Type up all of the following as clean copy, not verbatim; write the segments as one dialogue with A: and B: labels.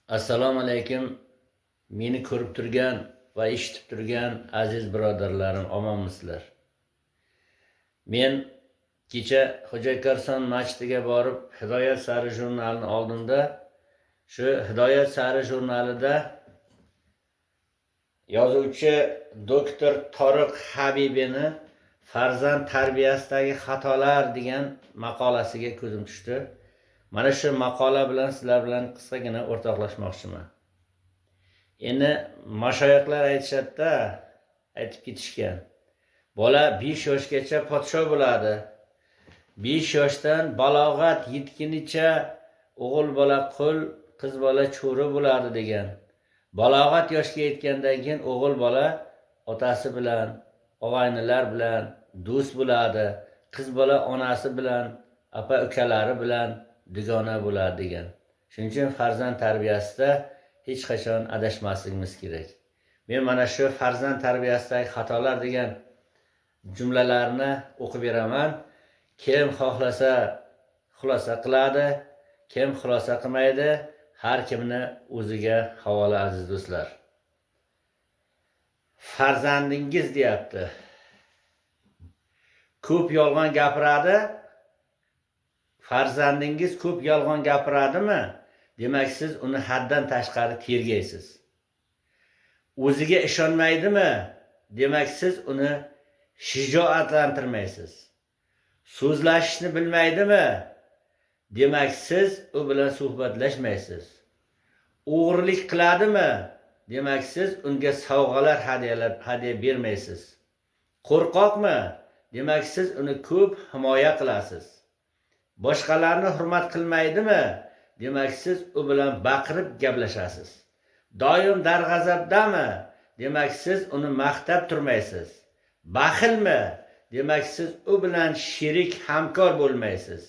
A: Assalomu alaykum. Meni ko'rib turgan va eshitib turgan aziz birodarlarim, omonmisizlar? Men kecha Xo'jakarson masjidiga borib, Hidoyat sari jurnalini oldimda, shu Hidoyat sari jurnalida yozuvchi doktor Toriq Habibini "Farzand tarbiyasidagi xatolar" degan maqolasiga ko'zim tushdi. Mana shu maqola bilan sizlar bilan qisqagina o'rtoqlashmoqchiman. Endi mashoyihlar aytishadida, aytib ketishgan. Bola 5 yoshgacha podsho bo'ladi. 5 yoshdan balog'at yetgunicha o'g'il bola qul, qiz bola cho'ri bo'ladi degan. Balog'at yoshga yetgandan keyin o'g'il bola otasi bilan, og'aynilar bilan do'st bo'ladi. Qiz bola onasi bilan, apa ukalari bilan dugona bo'ladi degan. Shuning uchun farzand tarbiyasida hech qachon adashmasligimiz kerak. Men mana shu "Farzand tarbiyasidagi xatolar" degan jumlalarni o'qib beraman. Kim xohlasa xulosa qiladi, kim xulosa qilmaydi, har kimni o'ziga havola, aziz do'stlar. Farzandingiz, deyapti, ko'p yolg'on gapiradi. Farzandingiz ko'p yolg'on gapiradimi? Demak, siz uni haddan tashqari tergaysiz. O'ziga ishonmaydimi? Demak, siz uni shijoatlantirmaysiz. So'zlashishni bilmaydimi? Demak, siz u bilan suhbatlashmaysiz. O'g'irlik qiladimi? Demak, siz unga sovg'alar, hadyalar hadya bermaysiz. Qo'rqoqmi? Demak, siz uni ko'p himoya qilasiz. Boshqalarni hurmat qilmaydimi? Demak, siz u bilan baqirib gaplashasiz. Doim darg'azabdami? Demak, siz uni maqtab turmaysiz. Baxilmi? Demak, siz u bilan sherik, hamkor bo'lmaysiz.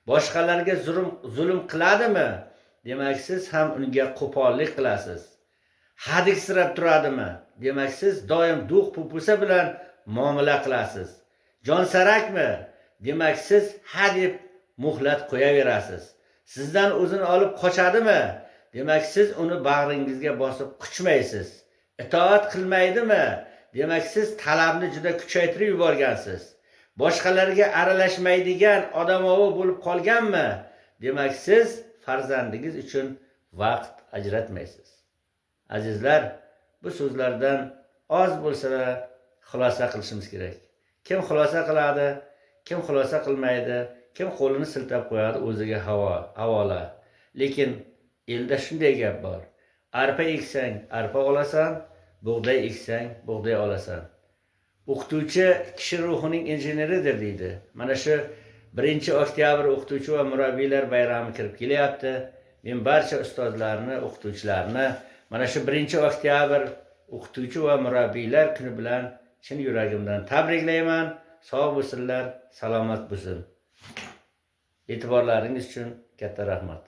A: Boshqalarga zulm qiladimi? Demak, siz ham unga qo'pollik qilasiz. Hadiksirab turadimi? Demak, siz doim do'q po'pisa bilan muomala qilasiz. Jonsarakmi? Demak, siz hadeb muhlat qo'yaverasiz. Sizdan o'zini olib qochadimi? Demak, siz uni bag'ringizga bosib quchmaysiz. Itoat qilmaydimi? Demak, siz talabni juda kuchaytirib yuborgansiz. Boshqalarga aralashmaydigan odamovi bo'lib qolganmi? Demak, siz farzandingiz uchun vaqt ajratmaysiz. Azizlar, bu so'zlardan oz bo'lsa-da xulosa qilishimiz kerak. Kim xulosa qiladi, kim xulosa qilmaydi, kim qo'lini siltab qo'yadi, o'ziga havola. Lekin elda shunday gap bor: arpa eksang, arpa olasan, bug'doy eksang, bug'doy olasan. O'qituvchi kishi ruhining injeneridir, deydi. Mana shu 1-oktyabr o'qituvchi va murabbiylar bayrami kirib kelyapti. Men barcha ustozlarni, o'qituvchilarni mana shu 1-oktyabr o'qituvchi va murabbiylar kuni bilan chin yuragimdan tabriklayman. Sog' bo'lsinlar, salomat bo'lsin. E'tiborlaringiz uchun katta rahmat.